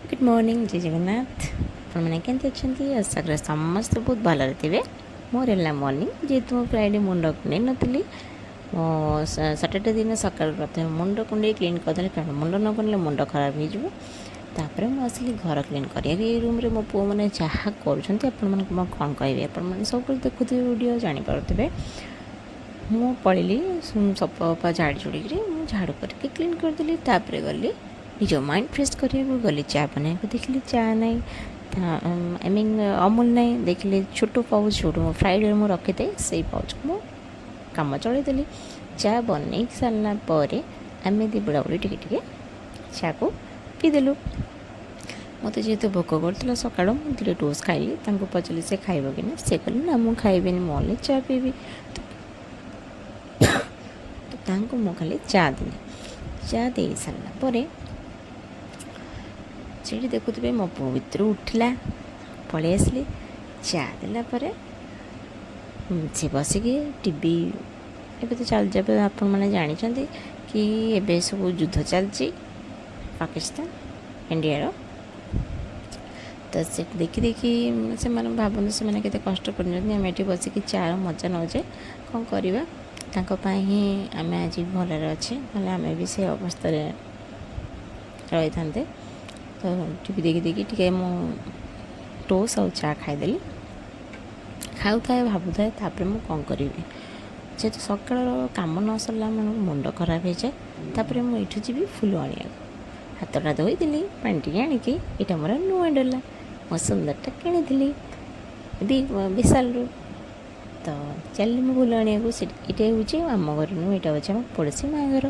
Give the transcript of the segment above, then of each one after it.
Good morning, ଜୟ ଜଗନ୍ନାଥ। ଆପଣମାନେ କେମିତି ଅଛନ୍ତି? ଆଶା କରେ ସମସ୍ତେ ବହୁତ ଭଲରେ ଥିବେ। ମୋର ହେଲା ମର୍ଣ୍ଣିଂ। ଯେହେତୁ ମୁଁ ଫ୍ରାଇଡ଼େ ମୁଣ୍ଡ କୁଣ୍ଡେଇ ନଥିଲି, ମୁଁ ସାଟର୍ଡେ ଦିନ ସକାଳୁ ପ୍ରଥମେ ମୁଣ୍ଡ କୁଣ୍ଡେଇ କ୍ଲିନ୍ କରିଦେଲି, କାରଣ ମୁଣ୍ଡ ନ କୁଣ୍ଡେଇଲେ ମୁଣ୍ଡ ଖରାପ ହେଇଯିବ। ତାପରେ ମୁଁ ଆସିଲି ଘର କ୍ଲିନ୍ କରିବାକୁ। ଏଇ ରୁମ୍ରେ ମୋ ପୁଅମାନେ ଯାହା କରୁଛନ୍ତି, ଆପଣମାନଙ୍କୁ ମୁଁ କ'ଣ କହିବି? ଆପଣମାନେ ସବୁବେଳେ ଦେଖୁଥିବେ ଭିଡ଼ିଓ, ଜାଣିପାରୁଥିବେ। ମୁଁ ପଳେଇଲି ସଫା ଫଫା ଝାଡ଼ି ଝୁଡ଼ିକିରି ମୁଁ ଝାଡ଼ୁ କରିକି କ୍ଲିନ୍ କରିଦେଲି। ତାପରେ ଗଲି ନିଜ ମାଇଣ୍ଡ ଫ୍ରେଶ୍ କରିବାକୁ, ଗଲି ଚା ବନାଇବାକୁ। ଦେଖିଲି ଚା ନାହିଁ, I mean Amul ନାହିଁ। ଦେଖିଲି ଛୋଟ ପାଉଚ୍, ଯେଉଁଠୁ ମୁଁ ଫ୍ରାଇଡ଼େରେ ମୁଁ ରଖିଥାଏ, ସେଇ ପାଉଚ୍କୁ ମୁଁ କାମ ଚଳେଇଦେଲି। ଚା ବନେଇକି ସାରିଲା ପରେ ଆମେ ଦୁଇ ବୁଢ଼ାବୁଢ଼ୀ ଟିକେ ଟିକେ ଚାକୁ ପିଇଦେଲୁ। ମୋତେ ଯେହେତୁ ଭୋକ କରୁଥିଲା ସକାଳୁ, ମୁଁ ଦୁଇଟା ଟୋଷ୍ଟ ଖାଇଲି। ତାଙ୍କୁ ପଚାରିଲି ସେ ଖାଇବ କି ନା। ସେ କହିଲେ, ନା, ମୁଁ ଖାଇବିନି, ମୁଁ ଓନ୍ଲି ଚା ପିଇବି। ତ ତାଙ୍କୁ ମୁଁ ଖାଲି ଚା ଦେଲି। ଚା ଦେଇ ସାରିଲା ପରେ ସେଇଠି ଦେଖୁଥିବେ, ମୋ ପୁଅ ଭିତରୁ ଉଠିଲା, ପଳେଇ ଆସିଲି। ଚା ଦେଲା ପରେ ସେ ବସିକି ଟିଭି, ଏବେ ତ ଚାଲିଛି, ଏବେ ଆପଣମାନେ ଜାଣିଛନ୍ତି କି ଏବେ ସବୁ ଯୁଦ୍ଧ ଚାଲିଛି ପାକିସ୍ତାନ ଇଣ୍ଡିଆର। ତ ସେ ଦେଖି ଦେଖି ସେମାନେ ଭାବନ୍ତୁ, ସେମାନେ କେତେ କଷ୍ଟ କରୁଛନ୍ତି। ଆମେ ଏଠି ବସିକି ଚାର ମଜା ନେଉଛେ। କ'ଣ କରିବା, ତାଙ୍କ ପାଇଁ ହିଁ ଆମେ ଆଜି ଭଲରେ ଅଛେ, ନହେଲେ ଆମେ ବି ସେ ଅବସ୍ଥାରେ ରହିଥାନ୍ତେ। ତ ଟିଭି ଦେଖି ଦେଖି ଟିକେ ମୁଁ ଟୋଷ୍ଟ ଆଉ ଚା ଖାଇଦେଲି। ଖାଉଥାଏ, ଭାବୁଥାଏ ତାପରେ ମୁଁ କ'ଣ କରିବି। ଯେହେତୁ ସକାଳର କାମ ନ ସରିଲା ମାନେ ମୁଣ୍ଡ ଖରାପ ହେଇଯାଏ। ତାପରେ ମୁଁ ଏଇଠୁ ଯିବି ଫୁଲ ଆଣିବାକୁ। ହାତଟା ଧୋଇଦେଲି ପାଣି ଟିକେ ଆଣିକି। ଏଇଟା ମୋର ନୂଆ ଡୋଲା, ମୁଁ ସୁନ୍ଦରଟା କିଣିଥିଲି ବିଶାଲରୁ। ତ ଚାଲିଲି ମୁଁ ଫୁଲ ଆଣିବାକୁ। ସେଠି ଏଇଟା ହେଉଛି ଆମ ଘର ନୁହଁ, ଏଇଟା ହେଉଛି ଆମ ପଡ଼ୋଶୀ ମା ଘର।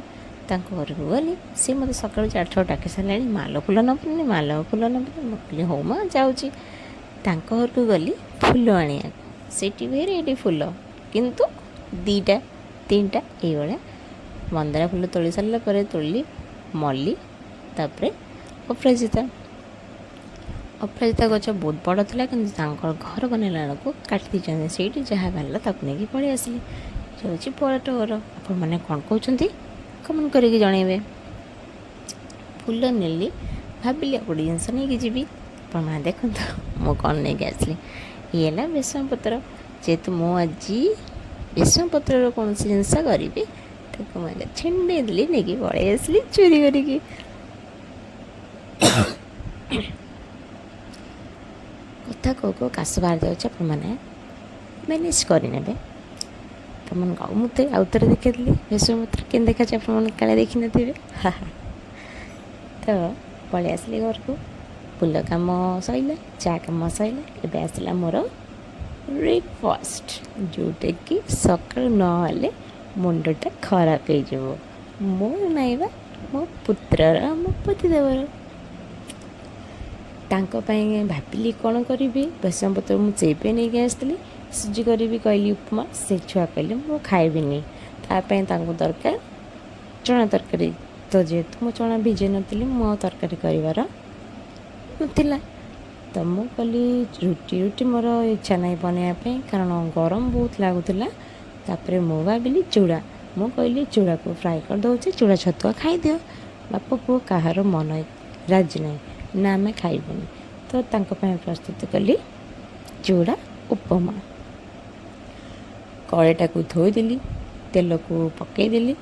ତାଙ୍କ ଘରକୁ ଗଲି। ସେ ମୋତେ ସକାଳୁ 4 ଥର ଡାକି ସାରିଲାଣି, ମାଲ ଫୁଲ ନେବନି, ମାଲ ଫୁଲ ନେବନି। ମୁଁ କହିଲି, ହଉ ମା, ଯାଉଛି। ତାଙ୍କ ଘରକୁ ଗଲି ଫୁଲ ଆଣିବାକୁ। ସେଠି ଭେରାଇଟି ଫୁଲ, କିନ୍ତୁ ଦୁଇଟା ତିନିଟା ଏଇଭଳିଆ ମନ୍ଦାର ଫୁଲ ତୋଳି ସାରିଲା ପରେ ତୋଳିଲି ମଲ୍ଲି, ତାପରେ ଅପରାଜିତା। ଅପରାଜିତା ଗଛ ବହୁତ ବଡ଼ ଥିଲା, କିନ୍ତୁ ତାଙ୍କର ଘର ବନେଇଲା ବେଳକୁ କାଟି ଦେଇଛନ୍ତି। ସେଇଠି ଯାହା ବାହାରିଲା ତାକୁ ନେଇକି ପଳେଇ ଆସିଲି। ଏ ହେଉଛି ବଡ଼ ଟଗର। ଆପଣମାନେ କ'ଣ କହୁଛନ୍ତି, କମେଣ୍ଟ କରିକି ଜଣେଇବେ। ଫୁଲ ନେଲି, ଭାବିଲି ଆଉ ଗୋଟେ ଜିନିଷ ନେଇକି ଯିବି। ଆପଣମାନେ ଦେଖନ୍ତୁ ମୁଁ କ'ଣ ନେଇକି ଆସିଲି। ଇଏ ହେଲା ଭେସୁଙ୍ଗା ପତ୍ର। ଯେହେତୁ ମୁଁ ଆଜି ଭେସୁଙ୍ଗା ପତ୍ରର କୌଣସି ଜିନିଷ କରିବି, ତାକୁ ମୁଁ ଆଗେ ଛିଣ୍ଡେଇ ଦେଲି, ନେଇକି ପଳେଇ ଆସିଲି ଚୋରି କରିକି। କଥା କହୁ କହୁ କାଶ ବାହାରି ଯାଉଛି, ଆପଣମାନେ ମ୍ୟାନେଜ୍ କରିନେବେ। ଆପଣମାନଙ୍କୁ ଆଉ ମୋତେ ଆଉ ଥରେ ଦେଖେଇଦେଲି ଭେସୁଙ୍ଗା ପତ୍ର କେମିତି ଦେଖାଯାଉଛି, ଆପଣମାନେ କାଳେ ଦେଖିନଥିବେ। ତ ପଳେଇ ଆସିଲି ଘରକୁ। ଫୁଲ କାମ ସରିଲା, ଚା କାମ ସରିଲା। ଏବେ ଆସିଲା ମୋର ବ୍ରେକଫାଷ୍ଟ, ଯେଉଁଟାକି ସକାଳୁ ନହେଲେ ମୁଣ୍ଡଟା ଖରାପ ହେଇଯିବ। ମୋର ନାଇଁ ବା, ମୋ ପୁତ୍ରର, ମୋ ପତିଦେବର। ତାଙ୍କ ପାଇଁ ଭାବିଲି କ'ଣ କରିବି। ଭେସୁଙ୍ଗା ପତ୍ର ମୁଁ ସେଇପାଇଁ ନେଇକି ଆସିଥିଲି। ସୁଜି କରିବି କହିଲି ଉପମା, ସେ ଛୁଆ କହିଲେ ମୁଁ ଖାଇବିନି। ତା ପାଇଁ ତାଙ୍କୁ ଦରକାର ଚଣା ତରକାରୀ। ତ ଯେହେତୁ ମୁଁ ଚଣା ଭିଜେଇ ନଥିଲି, ମୁଁ ଆଉ ତରକାରୀ କରିବାର ନଥିଲା। ତ ମୁଁ କଲି ରୁଟି। ରୁଟି ମୋର ଇଚ୍ଛା ନାହିଁ ବନେଇବା ପାଇଁ, କାରଣ ଗରମ ବହୁତ ଲାଗୁଥିଲା। ତାପରେ ମୁଁ ଭାବିଲି ଚୁଡ଼ା। ମୁଁ କହିଲି, ଚୁଡ଼ାକୁ ଫ୍ରାଏ କରିଦେଉଛି, ଚୁଡ଼ା ଛତୁଆ ଖାଇଦିଅ। ବାପ ପୁଅ କାହାର ମନ ରାଜି ନାହିଁ, ନା, ଆମେ ଖାଇବୁନି। ତ ତାଙ୍କ ପାଇଁ ପ୍ରସ୍ତୁତ କଲି ଚୁଡ଼ା ଉପମା। କଡ଼େଇଟାକୁ ଧୋଇଦେଲି, ତେଲକୁ ପକାଇଦେଲି।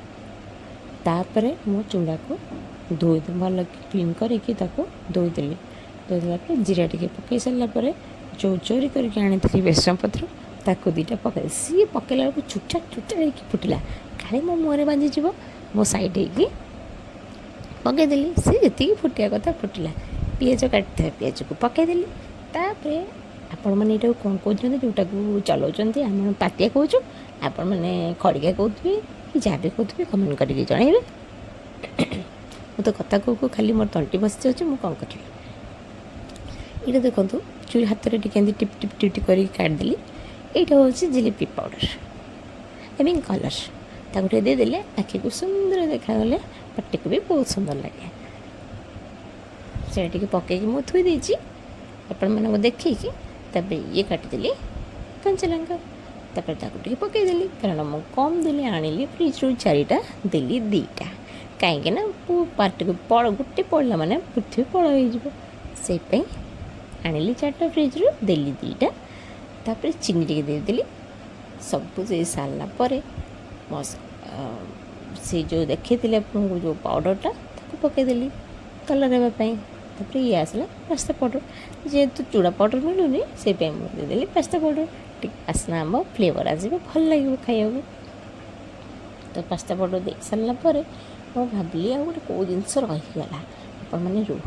ତାପରେ ମୁଁ ଚୁଡ଼ାକୁ ଧୋଇ ଭଲ କ୍ଲିନ୍ କରିକି ତାକୁ ଧୋଇଦେଲି। ଧୋଇଦେଲା ପରେ ଜିରା ଟିକେ ପକାଇ ସାରିଲା ପରେ ଯେଉଁ ଚୋରି କରିକି ଆଣିଥିଲି ଭେସୁଙ୍ଗା ପତ୍ର, ତାକୁ ଦୁଇଟା ପକାଇ, ସିଏ ପକାଇଲା ବେଳକୁ ଚୁଚା ଚୁଚା ହେଇକି ଫୁଟିଲା। କାଳେ ମୋ ମୁହଁରେ ବାଜିଯିବ, ମୋ ସାଇଡ଼୍ ହେଇକି ପକାଇଦେଲି। ସେ ଯେତିକି ଫୁଟିବା କଥା ଫୁଟିଲା। ପିଆଜ କାଟିଥିବା ପିଆଜକୁ ପକାଇଦେଲି। ତାପରେ ଆପଣମାନେ ଏଇଟାକୁ କ'ଣ କହୁଛନ୍ତି, ଯେଉଁଟାକୁ ଚଲାଉଛନ୍ତି? ଆମେ ପାତିଆ କହୁଛୁ, ଆପଣମାନେ ଖଡ଼ିକା କହୁଥିବେ କି ଯାହା ବି କହୁଥିବେ, କମେଣ୍ଟ କରିକି ଜଣାଇବେ। ମୁଁ ତ କଥା କହୁ କହୁ ଖାଲି ମୋର ତଣ୍ଟି ବସିଯାଉଛି, ମୁଁ କ'ଣ କରିବି? ଏଇଟା ଦେଖନ୍ତୁ, ଚୁରି ହାତରେ ଟିକେ ଏମିତି ଟିପ୍ ଟିପ୍ ଟିପ୍ କରିକି କାଟିଦେଲି। ଏଇଟା ହେଉଛି ଜିଲିପି ପାଉଡ଼ର, I mean colour. ତାକୁ ଟିକେ ଦେଇଦେଲେ ଆଖିକୁ ସୁନ୍ଦର ଦେଖାଗଲେ ପାଟିକୁ ବି ବହୁତ ସୁନ୍ଦର ଲାଗେ। ସେଇଟା ଟିକେ ପକାଇକି ମୁଁ ଥୋଇ ଦେଇଛି ଆପଣମାନଙ୍କୁ ଦେଖେଇକି। ତାପରେ ଇଏ କାଟିଦେଲି କଞ୍ଚା ଲଙ୍କା, ତାପରେ ତାକୁ ଟିକେ ପକାଇଦେଲି, କାରଣ ମୁଁ କମ୍ ଦେଲି। ଆଣିଲି ଫ୍ରିଜ୍ରୁ ଚାରିଟା, ଦେଲି ଦୁଇଟା, କାହିଁକି ନା ପାଟିକୁ ପଳ ଗୋଟେ ପଡ଼ିଲା ମାନେ ପୃଥିବୀ ପଳ ହେଇଯିବ। ସେଇପାଇଁ ଆଣିଲି 4ଟା ଫ୍ରିଜ୍ରୁ, ଦେଲି 2ଟା, ତାପରେ ଚିନି ଟିକେ ଦେଇଦେଲି। ସବୁ ଦେଇ ସାରିଲା ପରେ ସେ ଯେଉଁ ଦେଖେଇଥିଲି ଆପଣଙ୍କୁ ଯେଉଁ ପାଉଡ଼ରଟା, ତାକୁ ପକାଇଦେଲି କଲର୍ ହେବା ପାଇଁ। ତାପରେ ଇଏ ଆସିଲା ପାସ୍ତା ପାଉଡ଼ର। ଯେହେତୁ ଚୁଡ଼ା ପାଉଡ଼ର ମିଳୁନି, ସେଇପାଇଁ ମୁଁ ଦେଇଦେଲି ପାସ୍ତା ପାଉଡ଼ର। ଟିକେ ବାସ୍ନା ହେବ, ଫ୍ଲେଭର୍ ଆସିବ, ଭଲ ଲାଗିବ ଖାଇବାକୁ। ତ ପାସ୍ତା ପାଉଡ଼ର ଦେଇ ସାରିଲା ପରେ ମୁଁ ଭାବିଲି ଆଉ ଗୋଟେ କେଉଁ ଜିନିଷ ରହିଗଲା। ଆପଣମାନେ ରୁହ,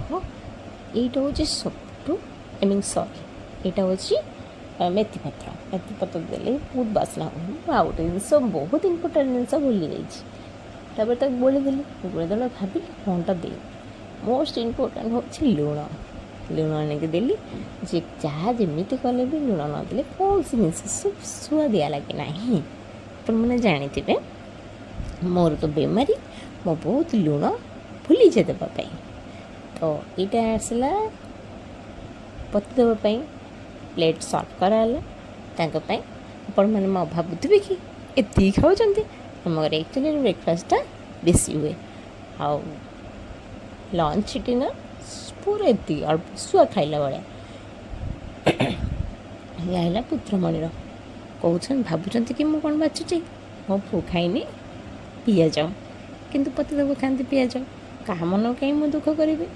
ଏଇଟା ହେଉଛି ସବୁଠୁ, I mean ସରି, ଏଇଟା ହେଉଛି ମେଥି ପତ୍ର। ମେଥି ପତ୍ର ଦେଲେ ବହୁତ ବାସ୍ନା ହେବ। ମୁଁ ଆଉ ଗୋଟେ ଜିନିଷ, ବହୁତ ଇମ୍ପୋର୍ଟାଣ୍ଟ ଜିନିଷ ଭୁଲି ଯାଇଛି। ତାପରେ ତାକୁ ଗୋଳେଇ ଦେଲି। ଗୋଳେଇ ଦେଲା, ଭାବିଲି କ'ଣଟା ଦେଇ, ମୋଷ୍ଟ ଇମ୍ପୋର୍ଟାଣ୍ଟ ହେଉଛି ଲୁଣ। ଲୁଣ ଆଣିକି ଦେଲି ଯେ ଯାହା ଯେମିତି କଲେ ବି ଲୁଣ ନଦେଲେ କୌଣସି ଜିନିଷ ସୁଆଦିଆ ଲାଗେ ନାହିଁ। ଆପଣମାନେ ଜାଣିଥିବେ, ମୋର ତ ବେମାରୀ, ମୁଁ ବହୁତ ଲୁଣ ଭୁଲିଯାଏ ଦେବା ପାଇଁ। ତ ଏଇଟା ଆସିଲା ପତି ଦେବା ପାଇଁ। ପ୍ଲେଟ୍ ସର୍ଭ କରାହେଲା ତାଙ୍କ ପାଇଁ। ଆପଣମାନେ ମୋ ଭାବୁଥିବେ କି ଏତିକି ଖାଉଛନ୍ତି। ଆମ ଘରେ ଆକ୍ଚୁଆଲି ବ୍ରେକଫାଷ୍ଟଟା ବେଶୀ ହୁଏ ଆଉ ଲଞ୍ଚ, ଡିନର୍ ପୁରା ଏତିକି ଅଳ୍ପ, ଶୁଆ ଖାଇଲା ଭଳିଆ। ଇଏ ହେଲା ପୁତ୍ରମଣିର। କହୁଛନ୍ତି, ଭାବୁଛନ୍ତି କି ମୁଁ କ'ଣ ବାଛୁଛି? ମୋ ପୁଅ ଖାଇନି ପିଆଜ, କିନ୍ତୁ ପତିଦେବ ଖାଆନ୍ତି ପିଆଜ। କାହା ମନ କାହିଁ ମୁଁ ଦୁଃଖ କରିବି?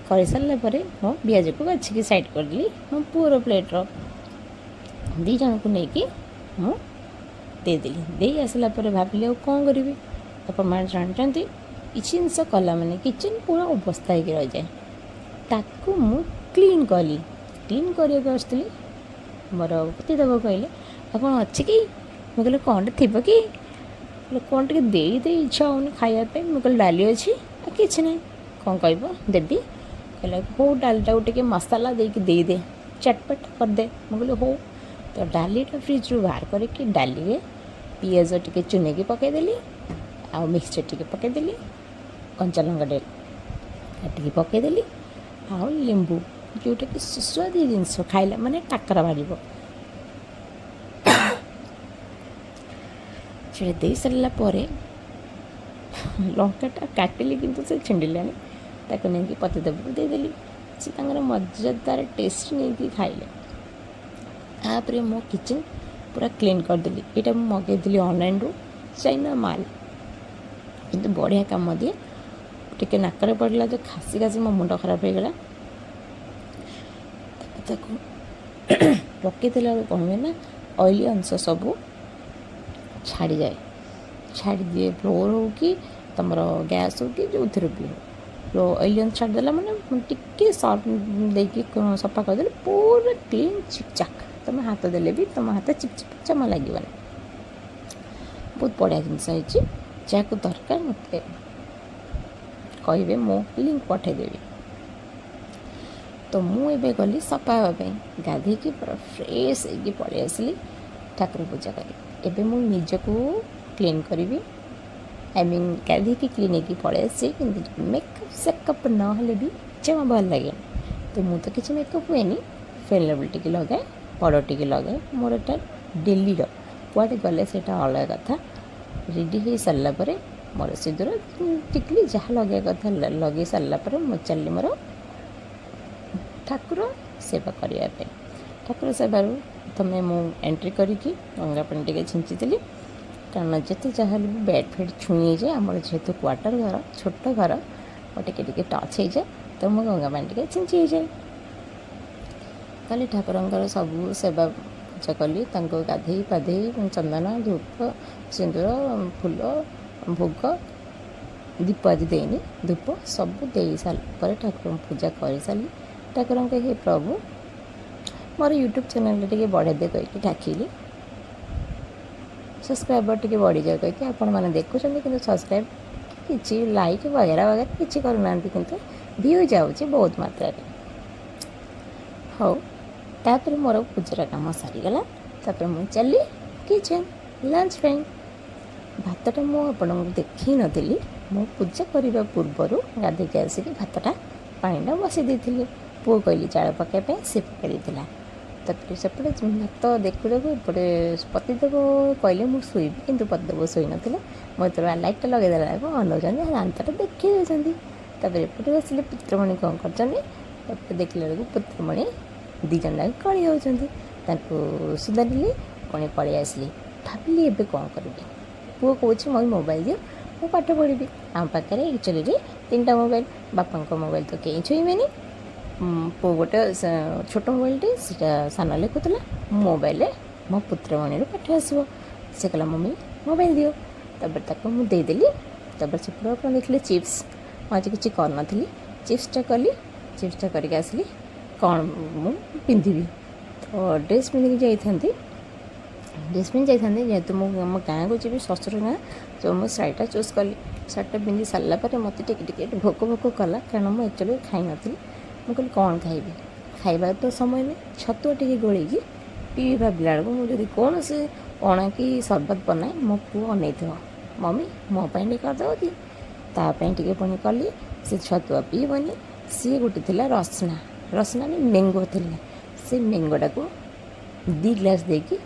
କରିସାରିଲା ପରେ ମୁଁ ପିଆଜକୁ ବାଛିକି ସାଇଡ଼୍ କରିଦେଲି ମୋ ପୁଅର ପ୍ଲେଟ୍ର। ଦୁଇ ଜଣଙ୍କୁ ନେଇକି ମୁଁ ଦେଇଦେଲି। ଦେଇ ଆସିଲା ପରେ ଭାବିଲି ଆଉ କ'ଣ କରିବି? ଆପଣମାନେ ଜାଣିଛନ୍ତି, କିଛି ଜିନିଷ କଲା ମାନେ କିଚେନ୍ ପୁରା ଅବସ୍ଥା ହେଇକି ରହିଯାଏ। ତାକୁ ମୁଁ କ୍ଲିନ୍ କଲି। କ୍ଲିନ୍ କରିବାକୁ ଆସୁଥିଲି, ମୋର ପତିଦେବ କହିଲେ, ଆଉ କ'ଣ ଅଛି କି? ମୁଁ କହିଲି, କ'ଣଟେ ଥିବ କି? କହିଲେ, କ'ଣ ଟିକେ ଦେଇ ଦେଇ, ଇଚ୍ଛା ହେଉନି ଖାଇବା ପାଇଁ। ମୁଁ କହିଲି, ଡାଲି ଅଛି, ଆଉ କିଛି ନାହିଁ। କ'ଣ କହିବ ଦେବି? କହିଲେ, ହଉ, ଡାଲିଟାକୁ ଟିକେ ମସଲା ଦେଇକି ଦେଇଦେ, ଚଟପଟ କରିଦେ। ମୁଁ କହିଲି, ହଉ। ତ ଡାଲିଟା ଫ୍ରିଜ୍ରୁ ବାହାର କରିକି ଡାଲିରେ ପିଆଜ ଟିକେ ଚୁନେଇକି ପକାଇଦେଲି, ଆଉ ମିକ୍ସଚର୍ ଟିକେ ପକାଇଦେଲି, କଞ୍ଚା ଲଙ୍କା ଟିକେ କାଟିକି ପକାଇଦେଲି, ଆଉ ଲେମ୍ବୁ, ଯେଉଁଟାକି ସୁସ୍ୱାଦୁ ଜିନିଷ, ଖାଇଲା ମାନେ ଟାକରା ବାହାରିବ। ସେଇଟା ଦେଇ ସାରିଲା ପରେ ଲଙ୍କାଟା କାଟିଲି, କିନ୍ତୁ ସେ ଛିଣ୍ଡିଲାନି। ତାକୁ ନେଇକି ପତିଦେବକୁ ଦେଇଦେଲି। ସେ ତାଙ୍କର ମଜାଦାର ଟେଷ୍ଟ ନେଇକି ଖାଇଲେ। ତାପରେ ମୋ କିଚେନ୍ ପୁରା କ୍ଲିନ୍ କରିଦେଲି। ଏଇଟା ମୁଁ ମଗେଇଥିଲି ଅନଲାଇନ୍ରୁ, ଚାଇନା ମାଲ, କିନ୍ତୁ ବଢ଼ିଆ କାମ ଦିଏ। ଟିକେ ନାକରେ ପଡ଼ିଲା ଯେ ଖାସି ଖାସି ମୋ ମୁଣ୍ଡ ଖରାପ ହେଇଗଲା। ତାକୁ ପକେଇଦେଲା ବେଳକୁ କ'ଣ ହୁଏ ନା, ଅଏଲି ଅଂଶ ସବୁ ଛାଡ଼ିଯାଏ, ଛାଡ଼ିଦିଏ। ଫ୍ଲୋର୍ ହଉ କି ତୁମର ଗ୍ୟାସ୍ ହଉ କି ଯେଉଁଥିରେ ବି ହଉ, ଅଏଲି ଅଂଶ ଛାଡ଼ିଦେଲା ମାନେ ଟିକେ ସର୍ଫ ଦେଇକି ସଫା କରିଦେଲେ ପୁରା କ୍ଲିନ୍, ଚିକଚାକ୍। ତୁମେ ହାତ ଦେଲେ ବି ତୁମ ହାତ ଚିପ୍ ଚିପ୍ ଜମା ଲାଗିବନି। ବହୁତ ବଢ଼ିଆ ଜିନିଷ ହେଇଛି। ଯାହାକୁ ଦରକାର ମୋତେ କହିବେ, ମୁଁ ଲିଙ୍କ୍ ପଠାଇଦେବି। ତ ମୁଁ ଏବେ ଗଲି ସଫା ହେବା ପାଇଁ। ଗାଧେଇକି ପୁରା ଫ୍ରେଶ୍ ହେଇକି ପଳେଇ ଆସିଲି ଠାକୁର ପୂଜା କରି। ଏବେ ମୁଁ ନିଜକୁ କ୍ଲିନ୍ କରିବି। I mean, ଗାଧେଇକି କ୍ଲିନ୍ ହେଇକି ପଳେଇ ଆସିଛି, କିନ୍ତୁ ମେକଅପ୍ ସେକଅପ୍ ନହେଲେ ବି ଜମା ଭଲ ଲାଗେନି। ତ ମୁଁ ତ କିଛି ମେକଅପ୍ ହୁଏନି। ଫେୟାର୍ ଲଭଲି ଟିକେ ଲଗାଏ, ପାଉଡ଼ର ଟିକେ ଲଗାଏ। ମୋର ଏଇଟା ଡେଲିର, କୁଆଡ଼େ ଗଲେ ସେଇଟା ଅଲଗା କଥା। ରେଡ଼ି ହେଇ ସାରିଲା ପରେ ମୋର ସିନ୍ଦୁର, ଟିକଲି ଯାହା ଲଗେଇବା କଥା ଲଗେଇ ସାରିଲା ପରେ ମୁଁ ଚାଲିଲି ମୋର ଠାକୁର ସେବା କରିବା ପାଇଁ। ଠାକୁର ସେବାରୁ ପ୍ରଥମେ ମୁଁ ଏଣ୍ଟ୍ରି କରିକି ଗଙ୍ଗା ପାଣି ଟିକେ ଛିଞ୍ଚିଥିଲି, କାରଣ ଯେତେ ଯାହା ହେଲେ ବି ବେଡ଼୍ ଫେଡ଼୍ ଛୁଇଁ ହେଇଯାଏ। ଆମର ଯେହେତୁ କ୍ୱାର୍ଟର ଘର, ଛୋଟ ଘର, ଆଉ ଟିକେ ଟିକେ ଟଚ୍ ହେଇଯାଏ, ତ ମୁଁ ଗଙ୍ଗା ପାଣି ଟିକେ ଛିଞ୍ଚି ହେଇଯାଏ। କାଲି ଠାକୁରଙ୍କର ସବୁ ସେବା ପୂଜା କଲି। ତାଙ୍କୁ ଗାଧେଇ ପାଧେଇ ଚନ୍ଦନ, ଧୂପ, ସିନ୍ଦୁର, ଫୁଲ, ଭୋଗ, ଦୀପ ଆଜି ଦେଇନି, ଧୂପ ସବୁ ଦେଇ ସାରିଲା ପରେ ଠାକୁରଙ୍କୁ ପୂଜା କରିସାରିଲି। ଠାକୁରଙ୍କ ହେ ପ୍ରଭୁ, ମୋର ୟୁଟ୍ୟୁବ୍ ଚ୍ୟାନେଲ୍ଟା ଟିକେ ବଢ଼େଇ ଦେ କହିକି ଡାକିଲି। ସବସ୍କ୍ରାଇବର୍ ଟିକେ ବଢ଼ିଯାଉ କହିକି। ଆପଣମାନେ ଦେଖୁଛନ୍ତି, କିନ୍ତୁ ସବସ୍କ୍ରାଇବ୍ କିଛି, ଲାଇକ୍ ବଗେରା ବଗେରା କିଛି କରୁନାହାନ୍ତି, କିନ୍ତୁ ଭିଉ ଯାଉଛି ବହୁତ ମାତ୍ରାରେ। ହଉ, ତାପରେ ମୋର ପୂଜାର କାମ ସରିଗଲା। ତାପରେ ମୁଁ ଚାଲିଲି କିଚେନ୍ ଲଞ୍ଚ ପାଇଁ। ଭାତଟା ମୁଁ ଆପଣଙ୍କୁ ଦେଖେଇ ନଥିଲି। ମୁଁ ପୂଜା କରିବା ପୂର୍ବରୁ ଗାଧୋଇକି ଆସିକି ଭାତଟା ପାଣିଟା ବସାଇ ଦେଇଥିଲି। ପୁଅ କହିଲି ଚାଉଳ ପକାଇବା ପାଇଁ, ସେ ପକାଇ ଦେଇଥିଲା। ତାପରେ ସେପଟେ ଭାତ ଦେଖୁ ଦେଖୁ ଏପଟେ ପତିଦେବ କହିଲେ ମୁଁ ଶୋଇବି, କିନ୍ତୁ ପତିଦେବ ଶୋଇନଥିଲେ। ମୁଁ ଯେତେବେଳେ ଲାଇଟ୍ଟା ଲଗେଇଦେଲା ବେଳକୁ ଅନଉଛନ୍ତି, ଦାନ୍ତଟା ଦେଖେଇ ଦେଉଛନ୍ତି। ତାପରେ ଏପଟେ ଆସିଲେ ପୁତ୍ରମଣି କ'ଣ କରିଛନ୍ତି? ତାପରେ ଦେଖିଲା ବେଳକୁ ପୁତ୍ରମଣି ଦୁଇ ଜଣ ଯାକ କଳି ହେଉଛନ୍ତି। ତାଙ୍କୁ ସୁଧାରିଲି, ପୁଣି ପଳେଇ ଆସିଲି। ଭାବିଲି ଏବେ କ'ଣ କରିବି? ପୁଅ କହୁଛି, "ମୋତେ ମୋବାଇଲ ଦିଅ, ମୁଁ ପାଠ ପଢ଼ିବି।" ଆମ ପାଖରେ ଆକ୍ଚୁଆଲିରେ ତିନିଟା ମୋବାଇଲ। ବାପାଙ୍କ ମୋବାଇଲ ତ କେହି ଛୁଇଁବେନି। ପୁଅ ଗୋଟେ ଛୋଟ ମୋବାଇଲଟେ, ସେଇଟା ସାନ ଲେଖୁଥିଲା। ମୋବାଇଲରେ ମୋ ପୁତ୍ରମଣିର ପାଠ ଆସିବ। ସେ କହିଲା, "ମମ୍ମି, ମୋବାଇଲ ଦିଅ।" ତାପରେ ତାକୁ ମୁଁ ଦେଇଦେଲି। ତାପରେ ସେପଟୁ ଆପଣ ଦେଖିଲେ ଚିପ୍ସ। ମୁଁ ଆଜି କିଛି କରିନଥିଲି, ଚିପ୍ସଟା କଲି। ଚିପ୍ସଟା କରିକି ଆସିଲି। କ'ଣ ମୁଁ ପିନ୍ଧିବି? ତ ଡ୍ରେସ୍ ପିନ୍ଧିକି ଯାଇଥାନ୍ତି, ଡ୍ରେସ୍ ପିନ୍ଧି ଯାଇଥାନ୍ତି। ଯେହେତୁ ମୁଁ ଆମ ଗାଁକୁ ଯିବି, ଶ୍ୱଶୁର ଗାଁ, ତ ମୁଁ ଶାଢ଼ୀଟା ଚୁଜ୍ କଲି। ଶାଢ଼ୀଟା ପିନ୍ଧି ସାରିଲା ପରେ ମୋତେ ଟିକେ ଟିକେ ଭୋକ ଭୋକ କଲା, କାରଣ ମୁଁ ଆକ୍ଚୁଆଲି ଖାଇନଥିଲି। ମୁଁ କହିଲି, କ'ଣ ଖାଇବି? ଖାଇବାର ତ ସମୟ ନାହିଁ। ଛତୁଆ ଟିକେ ଗୋଳେଇକି ପିଇ ଭାବିଲା ବେଳକୁ, ମୁଁ ଯଦି କୌଣସି ପଣା କି ସରବତ ବନାଏ, ମୋ ପୁଅ ଅନେଇଥିବ, "ମମ୍ମି, ମୋ ପାଇଁ ଟିକେ କରିଦେବ କି?" ତା ପାଇଁ ଟିକେ ପୁଣି କଲି। ସେ ଛତୁଆ ପିଇବନି। ସିଏ ଗୋଟେ ଥିଲା ରସନା, ରସନା ମ୍ୟାଙ୍ଗୋ ଥିଲା। ସେ ମ୍ୟାଙ୍ଗୋଟାକୁ 2 ଗ୍ଲାସ୍ ଦେଇକି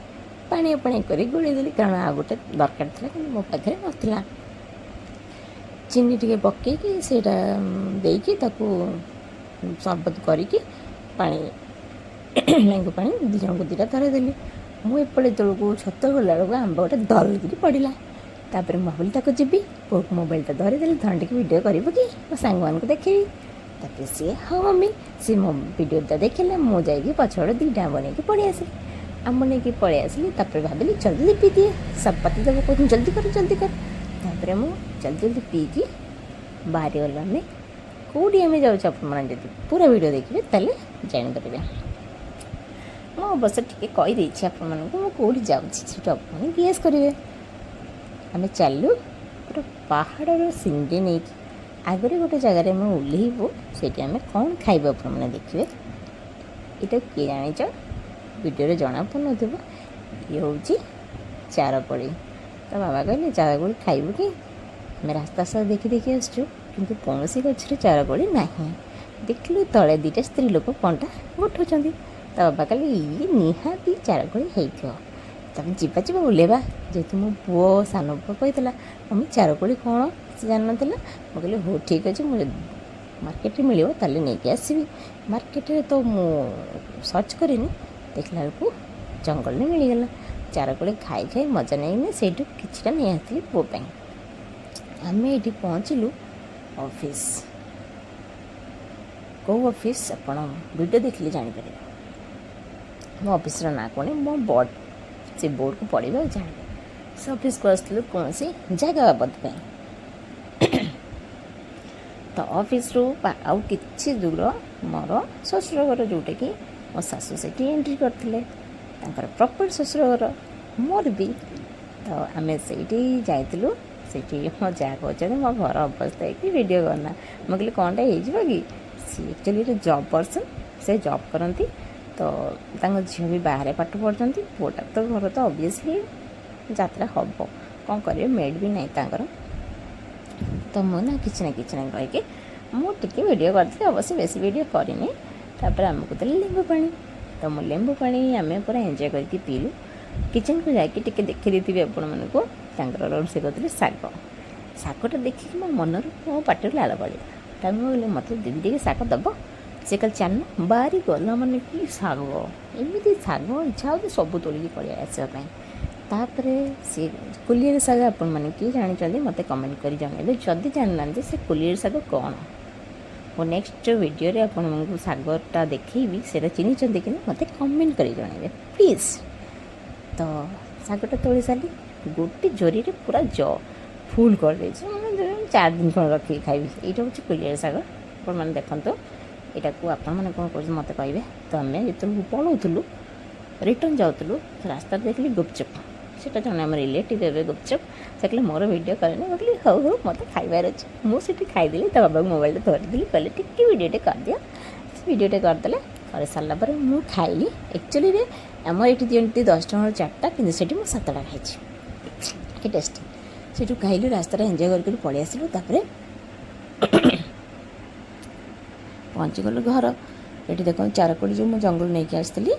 ପାଣିଆ ପାଣିଆ କରି ଗୋଳେଇ ଦେଲି, କାରଣ ଆଉ ଗୋଟେ ଦରକାର ଥିଲା, କିନ୍ତୁ ମୋ ପାଖରେ ନଥିଲା। ଚିନି ଟିକେ ପକେଇକି, ସେଇଟା ଦେଇକି, ତାକୁ ସରବତ କରିକି, ପାଣି, ମ୍ୟାଙ୍ଗୋ ପାଣି ଦୁଇ ଜଣଙ୍କୁ ଦୁଇଟା ଧରେଇଦେଲି। ମୁଁ ଏପଟେ ଯେତେବେଳକୁ ଛତୁଆ ଗଲା ବେଳକୁ ଆମ୍ବ ଗୋଟେ ଦଲକିରି ପଡ଼ିଲା। ତାପରେ ମୁଁ ଭାବିଲି ତାକୁ ଯିବି, ପୁଅକୁ ମୋବାଇଲଟା ଧରିଦେଲି, "ଧନ, ଟିକେ ଭିଡ଼ିଓ କରିବୁ କି? ମୋ ସାଙ୍ଗମାନଙ୍କୁ ଦେଖେଇବି।" ତାପରେ ସିଏ, "ହଁ ମମ୍ମି।" ସିଏ ମୋ ଭିଡ଼ିଓଟା ଦେଖିଲେ। ମୁଁ ଯାଇକି ପଛଆଡ଼ୁ ଦୁଇଟା ଆମ୍ବ ନେଇକି ପଳେଇ ଆସିଲି। ଆମ୍ବ ନେଇକି ପଳେଇ ଆସିଲି। ତାପରେ ଭାବିଲି ଜଲ୍ଦି ପିଇଦିଏ। ସବୁ ପାତି ଦେବ କହୁଛନ୍ତି, "ଜଲ୍ଦି କର, ଜଲ୍ଦି କର।" ତାପରେ ମୁଁ ଜଲ୍ଦି ଜଲ୍ଦି ପିଇକି ବାହାରିଗଲୁ ଆମେ। କେଉଁଠି ଆମେ ଯାଉଛୁ, ଆପଣମାନେ ଯଦି ପୁରା ଭିଡ଼ିଓ ଦେଖିବେ ତାହେଲେ ଜାଣିପାରିବେ। ମୁଁ ଅବଶ୍ୟ ଟିକେ କହିଦେଇଛି ଆପଣମାନଙ୍କୁ ମୁଁ କେଉଁଠି ଯାଉଛି, ସେଠୁ ଆପଣ ଗେସ୍ କରିବେ। ଆମେ ଚାଲୁ ପୁରା ପାହାଡ଼ର ସିନେରୀ ନେଇକି। ଆଗରେ ଗୋଟେ ଜାଗାରେ ଆମେ ଓହ୍ଲେଇବୁ। ସେଇଠି ଆମେ କ'ଣ ଖାଇବୁ, ଆପଣମାନେ ଦେଖିବେ। ଏଇଟା କିଏ ଜାଣିଛ? ଭିଡ଼ିଓରେ ଜଣାପଡ଼ୁନଥିବ। ଇଏ ହେଉଛି ଚାରକୋଳି। ତ ବାବା କହିଲେ, "ଚାରକୋଳି ଖାଇବୁ କି?" ଆମେ ରାସ୍ତା ସାରା ଦେଖି ଦେଖି ଆସିଛୁ, କିନ୍ତୁ କୌଣସି ଗଛରେ ଚାରକୋଳି ନାହିଁ। ଦେଖିଲୁ ତଳେ ଦୁଇଟା ସ୍ତ୍ରୀ ଲୋକ କଣ୍ଟା ଗୋଟଉଛନ୍ତି। ତା ବାବା କହିଲେ, "ଇଏ ନିହାତି ଚାରକୋଳି ହେଇଥିବ।" ତାପରେ ଯିବା ଯିବା ଓହ୍ଲେଇବା। ଯେହେତୁ ମୋ ପୁଅ, ସାନ ପୁଅ କହିଥିଲା, "ମମ୍ମି, ଚାରକୋଳି କ'ଣ?" ସେ ଜାଣିନଥିଲା। ମୁଁ କହିଲି, "ହଉ, ଠିକ୍ ଅଛି, ମୁଁ ଯଦି ମାର୍କେଟରେ ମିଳିବ ତାହେଲେ ନେଇକି ଆସିବି।" ମାର୍କେଟରେ ତ ମୁଁ ସର୍ଚ୍ଚ କରିନି, ଦେଖିଲା ବେଳକୁ ଜଙ୍ଗଲରେ ମିଳିଗଲା। ଚାରକୋଳି ଖାଇ ଖାଇ ମଜା ନେଇକିନି ସେଇଠୁ କିଛିଟା ନେଇ ଆସିଥିଲି ପୁଅ ପାଇଁ। ଆମେ ଏଇଠି ପହଞ୍ଚିଲୁ ଅଫିସ୍। କେଉଁ ଅଫିସ୍, ଆପଣ ଭିଡ଼ିଓ ଦେଖିଲେ ଜାଣିପାରିବେ। ମୋ ଅଫିସ୍ର ନାଁ କ'ଣ, ମୋ ବୋର୍ଡ଼, ସେ ବୋର୍ଡ଼କୁ ପଢ଼ିବେ ଆଉ ଜାଣିବେ। ସେ ଅଫିସ୍କୁ ଆସିଥିଲୁ କୌଣସି ଜାଗା ବାବଦ ପାଇଁ। ତ ଅଫିସ୍ରୁ ଆଉ କିଛି ଦୂର ମୋର ଶ୍ୱଶୁର ଘର, ଯେଉଁଟାକି ମୋ ଶାଶୁ ସେଠି ଏଣ୍ଟ୍ରି କରିଥିଲେ। ତାଙ୍କର ପ୍ରପର୍ ଶ୍ୱଶୁର ଘର ମୋର ବି। ତ ଆମେ ସେଇଠି ଯାଇଥିଲୁ। ସେଇଠି ମୋ ଯାହା କହୁଛନ୍ତି, "ମୋ ଘର ଅବସ୍ଥା ହେଇକି ଭିଡ଼ିଓ କରନା।" ମୁଁ କହିଲି, "କ'ଣଟା ହେଇଯିବ କି?" ସିଏ ଆକ୍ଚୁଆଲି ଜବ୍ ପର୍ସନ୍, ସେ ଜବ୍ କରନ୍ତି। ତ ତାଙ୍କ ଝିଅ ବି ବାହାରେ ପାଠ ପଢ଼ୁଛନ୍ତି। ପୁଅଟା ତ ଘର ତ ଅବଭିୟସଲି ଯାତ୍ରା ହେବ। କ'ଣ କରିବେ? ମେଡ଼୍ ବି ନାହିଁ ତାଙ୍କର। ତ ମୁଁ ନା କିଛି ନା କିଛି ନା କହିକି ମୁଁ ଟିକେ ଭିଡ଼ିଓ କରିଥିଲି, ଅବଶ୍ୟ ବେଶୀ ଭିଡ଼ିଓ କରିନି। ତାପରେ ଆମକୁ ଦେଲେ ଲେମ୍ବୁ ପାଣି। ତ ମୁଁ ଲେମ୍ବୁ ପାଣି ଆମେ ପୁରା ଏନ୍ଜୟ କରିକି ପିଇଲୁ। କିଚେନ୍କୁ ଯାଇକି ଟିକେ ଦେଖେଇ ଦେଇଥିବି ଆପଣମାନଙ୍କୁ। ତାଙ୍କର ରୋଷେଇ କରୁଥିଲେ ଶାଗ। ଶାଗଟା ଦେଖିକି ମୋ ମନରୁ, ମୋ ପାଟିରୁ ଲାଳ ଗଳିଲା। ତାପରେ ମୁଁ କହିଲି, "ମୋତେ ଦିଦି ଟିକେ ଶାଗ ଦେବ?" ସେ କହିଲେ, "ଚାଲୁନ।" ବାରି ଗଲା ମାନେ କି ଶାଗ, ଏମିତି ଶାଗ, ଇଚ୍ଛା ହେଉଛି ସବୁ ତୋଳିକି ପଳେଇ ଆସିବା ପାଇଁ। ତାପରେ ସେ କୁଲିଆରୀ ଶାଗ ଆପଣମାନେ କିଏ ଜାଣିଛନ୍ତି, ମୋତେ କମେଣ୍ଟ କରି ଜଣାଇବେ। ଯଦି ଜାଣିନାହାନ୍ତି, ସେ କୁଲିଆରୀ ଶାଗ କ'ଣ, ମୁଁ ନେକ୍ସଟ ଭିଡ଼ିଓରେ ଆପଣଙ୍କୁ ଶାଗଟା ଦେଖେଇବି। ସେଇଟା ଚିହ୍ନିଛନ୍ତି କି ନା, ମୋତେ କମେଣ୍ଟ କରି ଜଣାଇବେ ପ୍ଲିଜ୍। ତ ଶାଗଟା ତୋଳି ସାରିଲି। ଗୋଟେ ଜରିରେ ପୁରା ଫୁଲ୍ କରିଦେଇଛି। ମାନେ 4 ଦିନ ଖଣ୍ଡେ ରଖିକି ଖାଇବି। ଏଇଟା ହେଉଛି କୁଲିଆରୀ ଶାଗ। ଆପଣମାନେ ଦେଖନ୍ତୁ ଏଇଟାକୁ, ଆପଣମାନେ କ'ଣ କରୁଛନ୍ତି ମୋତେ କହିବେ। ତ ଆମେ ଯେତେବେଳକୁ ପଳାଉଥିଲୁ, ରିଟର୍ଣ୍ଣ ଯାଉଥିଲୁ, ରାସ୍ତାରେ ଦେଖିଲି ଗୁପଚୁପ୍। ସେଇଟା ଜଣେ ଆମ ରିଲେଟିଭ୍ ହେବେ ଗୁପଚୁପ୍। ସେ କହିଲେ, "ମୋର ଭିଡ଼ିଓ କରେନି।" ମୁଁ କହିଲି, "ହଉ ହଉ, ମୋତେ ଖାଇବାର ଅଛି।" ମୁଁ ସେଠି ଖାଇଦେଲି। ତା ବାବାଙ୍କୁ ମୋବାଇଲଟା ଧରିଦେଲି, କହିଲେ, "ଟିକେ ଭିଡ଼ିଓଟେ କରିଦିଅ।" ସେ ଭିଡ଼ିଓଟେ କରିଦେଲେ। କରିସାରିଲା ପରେ ମୁଁ ଖାଇଲି। ଆକ୍ଚୁଆଲିରେ ଆମର ଏଇଠି ଦିଅନ୍ତି 10 ଟଙ୍କାର ଚାରିଟା, କିନ୍ତୁ ସେଠି ମୁଁ ସାତଟା ଖାଇଛି। କି ଟେଷ୍ଟି! ସେଠୁ ଖାଇଲୁ, ରାସ୍ତାରେ ଏନ୍ଜୟ କରି କରି ପଳେଇ ଆସିଲୁ। ତାପରେ ପହଞ୍ଚିଗଲୁ ଘର। ଏଠି ଦେଖନ୍ତୁ ଚାରକୋଳି ଯେଉଁ ମୁଁ ଜଙ୍ଗଲ ନେଇକି ଆସିଥିଲି।